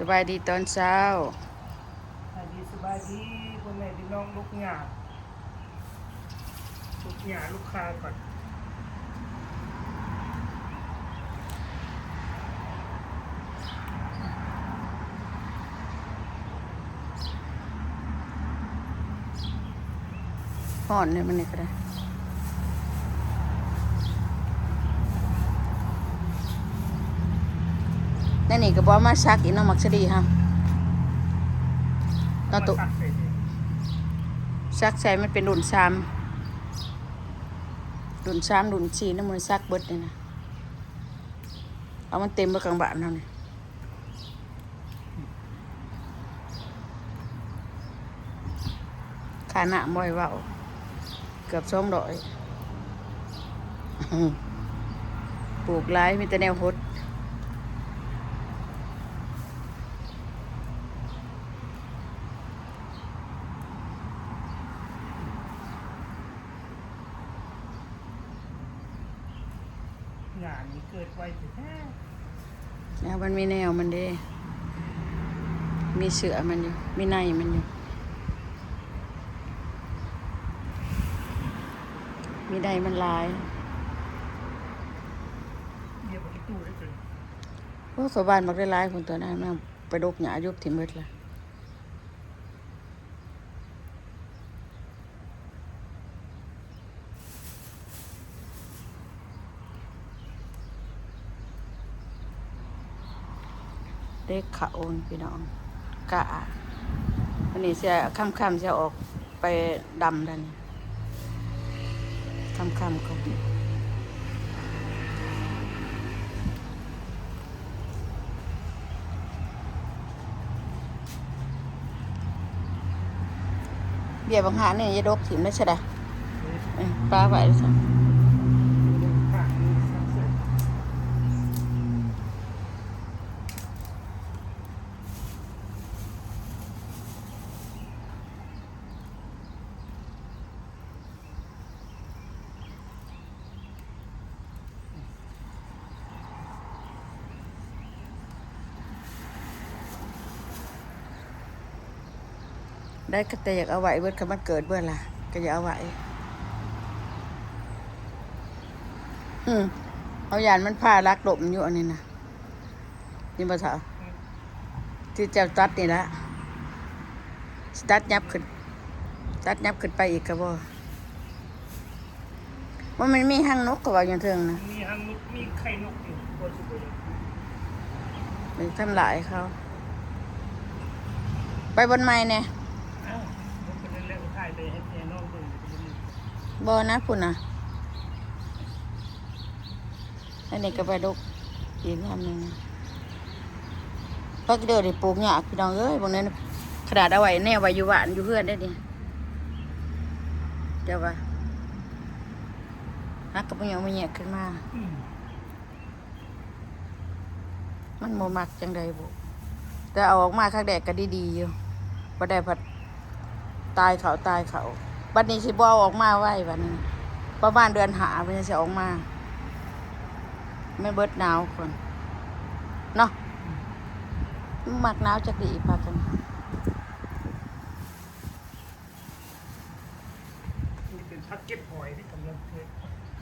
ສະບາຍດີຕອນເຊົ້າ. ສະບາຍດີ ສະບາຍດີ ພໍ່ແມ່ພີ່ນ້ອງ. ລຸກຫຍ້າ ລຸກຫຍ້າລຸກຄາກ່ອນ. ຮ້ອນເດ້ມື້ນີ້ກໍໄດ້. ແນວນີ້ກໍບໍ່ເອົາມາສັກອີກເນາະ ໝາກສາລີເຮົາເນາະ. ເອົາມາສັກໃສ່ ສັກໃສ່ ມັນເປັນລຸ້ນສາມ ລຸ້ນສາມ ລຸ້ນສີ່ນະ ມັນສັກເບິດນີ້ນະ. ເອົາມັນເຕັມເບິດກາງບ້ານເຮົານີ້. ຄ່ານ້ຳບໍ່ໃຫ້ເວົ້າ ເກືອບສອງຮ້ອຍ. ປູກຫຼາຍ ມີແຕ່ແນວຫົດ. ຫຍ້ານີ້ເກີດໄວແທ້ໆ. ແລ້ວມັນມີແນວມັນເດ້ ມີເຊື້ອມັນຢູ່ ມີໃນມັນຢູ່ ມີໃນມັນຫຼາຍ. ໂອ້ ຊາວບ້ານບັກຫຼາຍໆ ພຸ້ນ ຕົວນັ້ນນະ ໄປດົກຫຍ້າຢູ່ຖິ້ມເບິດລະ. ເດັກເຂົ້າພີ່ນ້ອງ ກະ ມື້ນີ້ຊິ ຄ່ຳໆ ຊິອອກໄປດຳແລ້ວນີ້ ຄ່ຳໆ ກ່ອນ. ເບ້ຍບັກຫານີ້ຢ່າດົກຖິ້ມເດີ ຊະດາ ເອີ ປະໄວ້ຊະ. ໄດ້ກໍແຕ່ຢາກເອົາໄວ້ເບິດ ຄັນມັນເກີດເບິດລະ ກໍຢ່າເອົາໄວ້. ອື ເຮົາຢ້ານມັນພາລັກລົມຢູ່ອັນນີ້ນະ. ນີ້ບໍ່ເຖົ້າ ທີ່ເຈົ້າຕັດນີ້ລະ ຊິຕັດຫຍັບຂຶ້ນ ຕັດຫຍັບຂຶ້ນໄປອີກກໍບໍ່. ວ່າມັນມີຮັງນົກ ເຂົາເວົ້າຢູ່ເທິງນະ ມີຮັງນົກ ມີໄຂ່ນົກຢູ່ ບໍ່ຊິບໍ່ໄດ້ ໄປທຳລາຍເຂົາ. ໄປບ່ອນໃໝ່ແດ່. ອ້າວ ບໍ່ເປັນແລ້ວ ຖ່າຍໄປໃຫ້ພີ່ນ້ອງເບິ່ງ. ບໍ່ນະ ພຸ້ນນະ. ອັນນີ້ກໍປາດຸກອີກລຳໜຶ່ງ. ຜັກເດືອນີ້ປູກຍາກພີ່ນ້ອງເອີຍ ເບິ່ງແນ່ ຂະໜາດເອົາໄວ້ແນວໄວ້ຢູ່ບ້ານຢູ່ເຮືອນໄດ້ນີ້ ແຕ່ວ່າຫາກໍບໍ່ຍອມມາແຍກຂຶ້ນມາ. ອືມ ມັນບໍ່ມັກຈັ່ງໃດບຸ ແຕ່ເອົາອອກມາຄັ້ງແລກກໍດີໆຢູ່ ບັດໃດພັດຕາຍເຂົ້າ ຕາຍເຂົ້າ. ບັດນີ້ຊິບໍ່ເອົາອອກມາໄວ ບັດນີ້ປະມານເດືອນຫ້າເພິ່ນຈັ່ງຊິອອກມາ ມັນເບິດໜາວກ່ອນເນາະ. ມັນມັກໜາວຈັກດີ ພາກັນ. ນີ້ເປັນຜັກເກັບຫອຍເດ້ ກຳລັງເກີດ.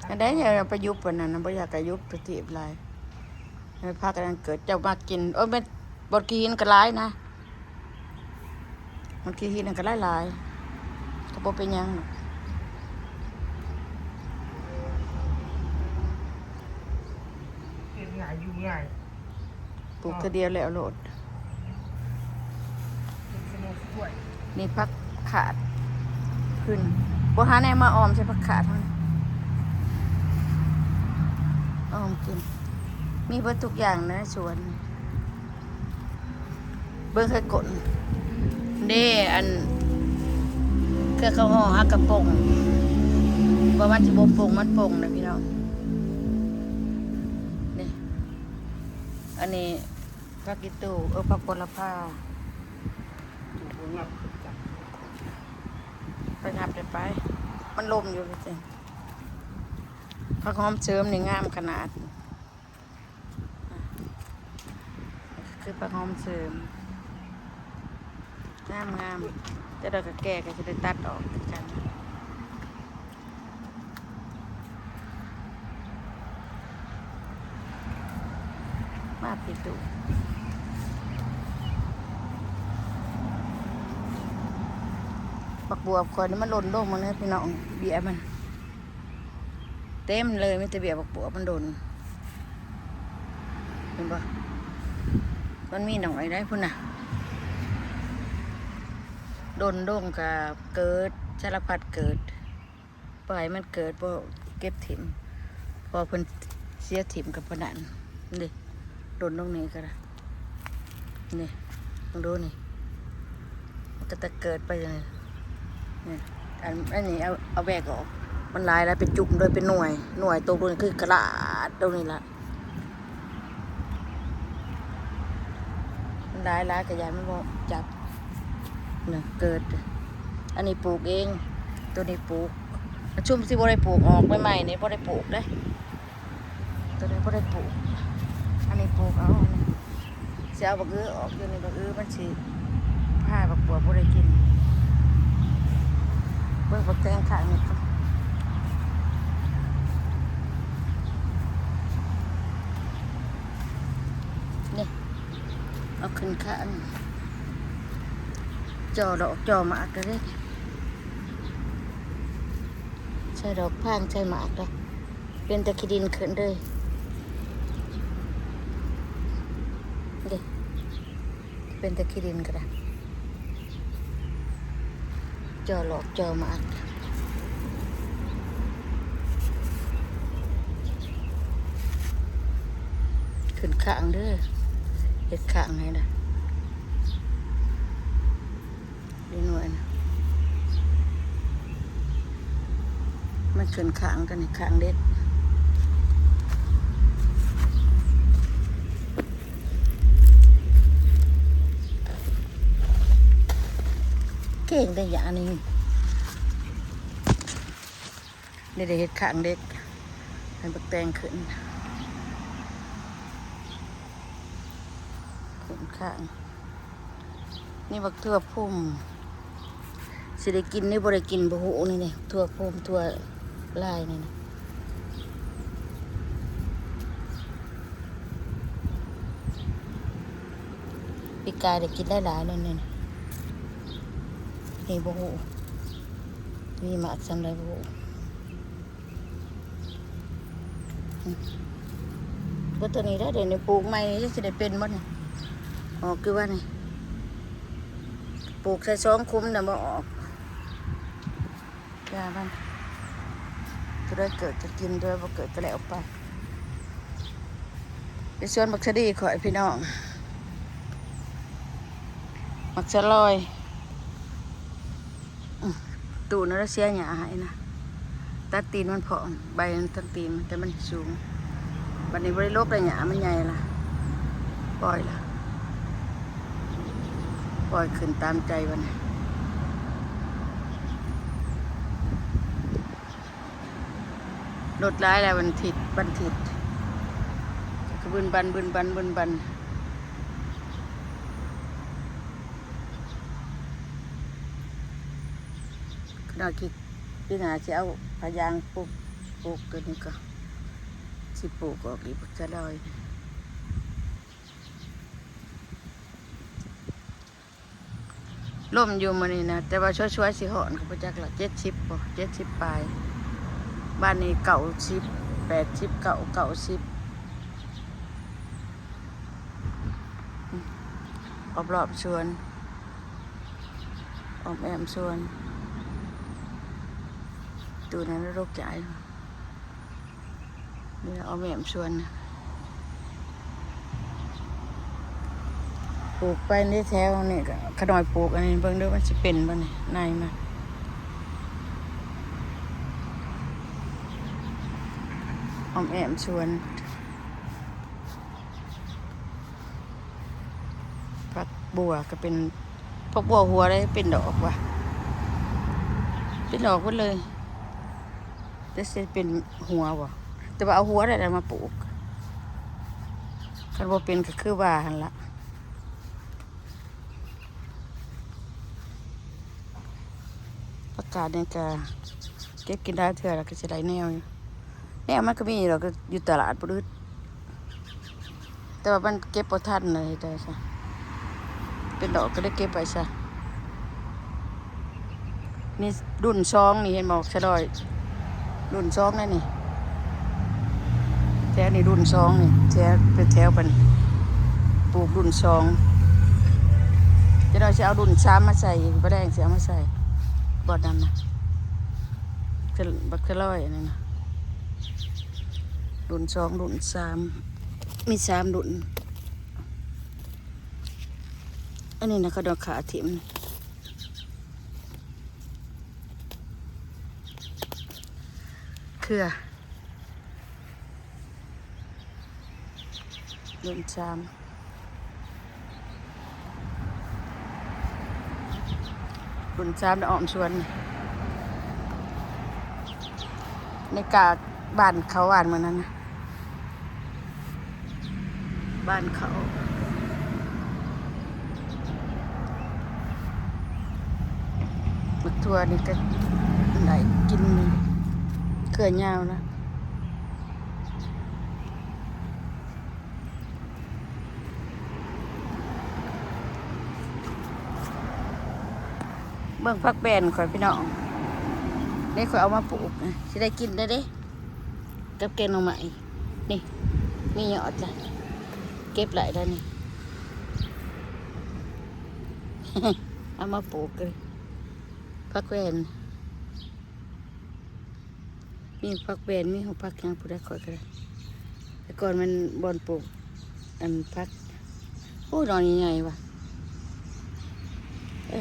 ອັນໃດຢ່າໄປຍຸບອັນນັ້ນນະ ບໍ່ຢາກໃຫ້ຍຸບໄປທີບຫຼາຍ ໃຫ້ຜັກອັນນັ້ນເກີດ. ເຈົ້າມັກກິນ ໂອ້ຍ ແມ່ນ ບົດຂີ້ຫີນກໍຫຼາຍນະ ມັນຂີ້ຫີນນັ້ນກໍຫຼາຍໆ ກໍບໍ່ເປັນຫຍັງ. ເຮັດງ່າຍຢູ່ງ່າຍ. ປູກເທື່ອດຽວແລ້ວໂລດ. ນີ້ຜັກຂາດຂຶ້ນ ບໍ່ຫາແນວມາອ້ອມໃສ່ຜັກຂາດ ອ້ອມກິນ ມີເບິດທຸກຢ່າງໃນສວນ. ເບິ່ງໃສ່ກົ້ນເດ້ ອັນ ເຄືອເຂົ້າຫໍ່ຫາກະປົ່ງ ວ່າມັນຊິບໍ່ປົ່ງ ມັນປົ່ງນະພີ່ນ້ອງ. ນີ້ ອັນນີ້ ຜັກອີຕູ ເອີ ຜັກໂຫລະພາ ໄປນັບໄດ້ໄປ ມັນລົມຢູ່ ຈັ່ງ ຜັກຫອມເສີມນີ້ງາມຂະໜາດ. ເຂ ຄືຜັກຫອມເສີມ ງາມໆ ແຕ່ດອກກະແກ່ກໍຊິໄດ້ຕັດອອກຄືກັນ. ມາພີ່ຕູ້ ບັກບວບຂ້ອຍນີ້ມັນຫຼົ່ນລົງໝົດແລ້ວພີ່ນ້ອງ ເບ້ຍມັນເຕັມເລີຍ ມີແຕ່ເບ້ຍບັກບວບມັນຫຼົ່ນ ເຫັນບໍ່? ມັນມີໜ້ອຍໄດ໋ພຸ້ນນະ ຫຼົ່ນລົງກະເກີດ ສາລະພັດເກີດ. ປາຍມັນເກີດບໍ່ເກັບຖິ້ມ ພໍເພິ່ນເສຍຖິ້ມກັບປານນັ້ນເດ້ ຫຼົ່ນລົງນີ້ກໍໄດ້ ນີ້ ເບິ່ງດູນີ້ ມັນກໍຈະເກີດໄປນີ້ ນີ້ ອັນ ອັນນີ້ເອົາ ເອົາແບກອອກ ມັນຫຼາຍແລ້ວ ເປັນຈຸ້ມໂດຍເປັນໜ່ວຍ ໜ່ວຍຕົກລົງນີ້ຄືກະລາດລົງນີ້ລະ. ມັນຫຼາຍໆ ກະຢ້ານມັນບໍ່ຈັບ ນີ້ເກີດ ອັນນີ້ປູກເອງ ໂຕນີ້ປູກ ຊຸມຊິບໍ່ໄດ້ປູກອອກໃໝ່ໆ ນີ້ບໍ່ໄດ້ປູກເດ້ ໂຕນີ້ບໍ່ໄດ້ປູກ ອັນນີ້ປູກເອົາ ຊິເອົາບັກອຶອອກຢູ່ນີ້ ບັກອຶມັນຊິພາບັກບວບບໍ່ໄດ້ກິນ ເບິ່ງບັກແຕງຂ້າງນີ້ ນີ້ ເອົາຂຶ້ນຄາງ ຈໍ່ດອກຈໍ່ໝາກກະເດ້ ໃສ່ດອກພາງໃສ່ໝາກດອກ ເປັນແຕ່ຂີ້ດິນຂຶ້ນເດີ ເດ້ ເປັນແຕ່ຂີ້ດິນກໍໄດ້ ຈໍ່ດອກຈໍ່ໝາກ ຂຶ້ນຂ້າງເດີ ເຮັດຂ້າງໃຫ້ນະ ເດ ໜ່ວຍນະ ມັນຂຶ້ນຂ້າງກັນນີ້ ຂ້າງເດັດ ເກັ່ງໄດ໋ຢ່ານີ້ ໄດ້ ໄດ້ເຮັດຂ້າງເດັດ ໃຫ້ບັກແຕງຂຶ້ນ ຂຶ້ນຂ້າງ ນີ້ບັກຖົ່ວພຸ່ມ ຊິໄດ້ກິນຫຼືບໍ່ໄດ້ກິນບໍ່ຮູ້ນີ້ເດ້ ຖົ່ວພຸ່ມ ຖົ່ວລາຍນີ້ນະ ປີກາຍໄດ້ກິນຫຼາຍໆ ແນວນີ້ນະ ນີ້ບໍ່ຮູ້ ມີໝາກສ່ຳໃດບໍ່ຮູ້. ອືມ ເບິດເທົ່ານີ້ແຫຼະ ດຽວນີ້ປູກໃໝ່ ຈັກຊິໄດ້ເປັນບໍ່ນີ້ ອອກຢູ່ວ່ານີ້ ປູກໃສ່ສອງຂຸມນະບໍ່ອອກ ຢ່າມັນ ໂຕໃດເກີດກໍກິນ ໂຕໃດບໍ່ເກີດກໍແລ້ວໄປ. ໄປສວນບັກສະດີຂ້ອຍພີ່ນ້ອງ ບັກສະລອຍ ອືມ ຕູ້ນັ້ນລະເສຍຫຍ້າໃຫ້ນະ ຕັດຕີນມັນພ້ອມ ໃບມັນທັງຕີນ ແຕ່ມັນສູງ ບັດນີ້ບໍ່ໄດ້ລົກແລ້ວ ຫຍ້າມັນໃຫຍ່ລະ ປ່ອຍລະ ປ່ອຍຂຶ້ນຕາມໃຈບັດນີ້. ລົດຫຼາຍແລ້ວ ວັນທິດ ວັນທິດ ກະບຶນບັນ ບຶນບັນ ບຶນບັນ ຂະໜາດທີ່ປີໜ້າຊິເອົາຜ້າຢາງປູກ ປູກໂຕນີ້ກໍຊິປູກອອກອີກ ບັກສະລອຍ. ລົມຢູ່ມື້ນີ້ນະ ແຕ່ວ່າຊ່ວຍໆ ຊິຮ້ອນກໍບໍ່ຈັກລະ ເຈັດສິບບໍ່ ເຈັດສິບປາຍ ບ້ານນີ້ເກົ້າສິບ ແປດສິບ ເກົ້າ ເກົ້າສິບ ອອບລອບສວນ ອ້ອມແອ້ມສວນ ຕູ້ນັ້ນລະຕົກໃຈ. ນີ້ລະ ອ້ອມແອ້ມສວນ ປູກໄປໃນແຖວນີ້ກະ ຂະນ້ອຍປູກອັນນີ້ ເບິ່ງເດີ ມັນຊິເປັນບໍ່ນີ້ ໃນມັນ ອ້ອມແອ້ມສວນ. ຜັກບົ່ວກໍເປັນ ຜັກບົ່ວຫົວໄດ້ເປັນດອກວ່າ ເປັນດອກເບິດເລີຍ ແຕ່ຊິເປັນຫົວບໍ່ ແຕ່ວ່າເອົາຫົວໄດ້ແລ້ວມາປູກ ຄັນບໍ່ເປັນກໍຄືວ່າຫັ້ນລະ ກາດນີ້ກະເກັບກິນຫຼາຍເທື່ອແລ້ວກະຊິໄດ້ແນວຢູ່ ແນວມັນກະມີດອກ ກະຢູ່ຕະຫຼາດບໍ່ອຶດ ແຕ່ວ່າມັນເກັບບໍ່ທັນເລີຍ ເຮັດໄດ້ຊະ ເປັນດອກກະໄດ້ເກັບໄວ້ຊະ. ນີ້ລຸ້ນສອງນີ້ ເຫັນບໍ່ ບັກສະດອຍ ລຸ້ນສອງແລ້ວນີ້ ແຖວນີ້ລຸ້ນສອງນີ້ ແຖວ ເປັນແຖວເພິ່ນປູກລຸ້ນສອງ ຈະໄດ້ຊິເອົາລຸ້ນສາມມາໃສ່ ມື້ແລງຊິເອົາມາໃສ່ບ່ອນນັ້ນນະ ບັກສະດອຍອັນນັ້ນນະ ລຸ້ນສອງ ລຸ້ນສາມ ມີສາມລຸ້ນ ອັນນີ້ນະ ເຂົາດອກຂາຖິ້ມ ເຄືອ ລຸ້ນສາມ ລຸ້ນສາມ ອ້ອມສວນ ໃນກາກບ້ານເຂົາ ບ້ານມື້ນັ້ນນະ ບ້ານເຂົາ ໝາກຖົ່ວນີ້ກະໄດ້ກິນເຄືອຍາວນະ ເບິ່ງຜັກແບນຂ້ອຍພີ່ນ້ອງ ນີ້ຂ້ອຍເອົາມາປູກ ຊິໄດ້ກິນແລ້ວເດ້ ກັບແກງໜໍ່ໄມ້ ນີ້ ມີຍອດລະ ເກັບໄດ້ແລ້ວນີ້ ເອົາມາປູກເລີຍ ຜັກແບນ ມີຜັກແບນ ມີຫົວຜັກຫຍັງ ຜູ້ໃດຂ້ອຍກະໄດ້ ແຕ່ກ່ອນມັນບ່ອນປູກ ອັນ ຜັກ ໂອ້ ດອກນີ້ໃຫຍ່ວ່າ ເອີ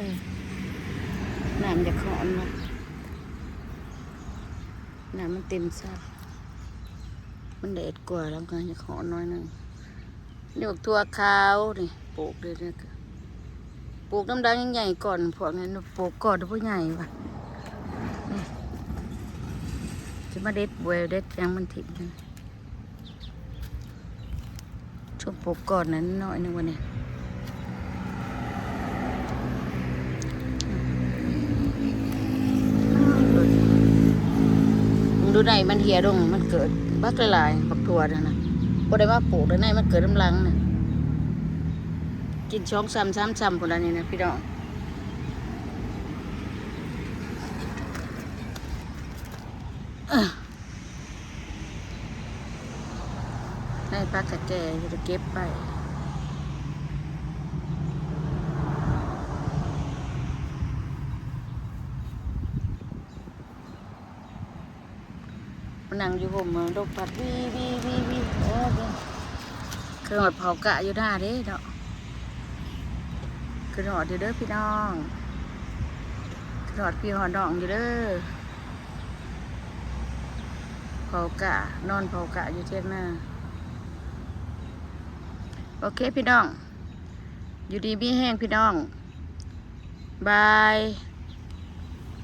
ນ້ຳຢາກຮ້ອນວ່າ ນ້ຳມັນເຕັມຊະ ມັນແດດກວ່າ ແລ້ວກະຢາກຮ້ອນໜ້ອຍໜຶ່ງ ນີ້ບັກຖົ່ວຂາວນີ້ ປູກເດ້ ນີ້ກະ ປູກນຳໃດຍັງໃຫຍ່ກ່ອນພວກນີ້ ປູກກ່ອນບໍ່ໃຫຍ່ວ່າ ນີ້ ຊິມາເດັດບວຍເດັດຫຍັງມັນຖິ້ມ ຊຸມປູກກ່ອນນັ້ນໜ້ອຍໜຶ່ງວ່ານີ້ ເບິ່ງດູໃນມັນເຫ່ຍລົງ ມັນເກີດບັກຫຼາຍໆ ບັກຖົ່ວນັ້ນນະ ບໍ່ໄດ້ມາປູກໃນ ໃນມັນເກີດນຳຫຼັງນະ ກິນສອງຊ້ຳສາມຊ້ຳພຸ້ນລະນີ້ນະພີ່ນ້ອງ. ໃນຜັກກະແກ່ ຈະໄດ້ເກັບໄປ ມານັ່ງຢູ່ຮົ່ມ ລົມພັດວີໆໆ ໂອ້ຍ ຄືຮອດເຜົາກະຢູ່ໜ້າເດ້ເນາະ ຄືຮອດຢູ່ເດີພີ່ນ້ອງ ຄືຮອດພີ່ຮອດນ້ອງຢູ່ເດີ. ເຜົາກະ ນອນເຜົາກະຢູ່ຖຽງນາ. ໂອເຄພີ່ນ້ອງ ຢູ່ດີມີແຮງພີ່ນ້ອງ ບາຍ.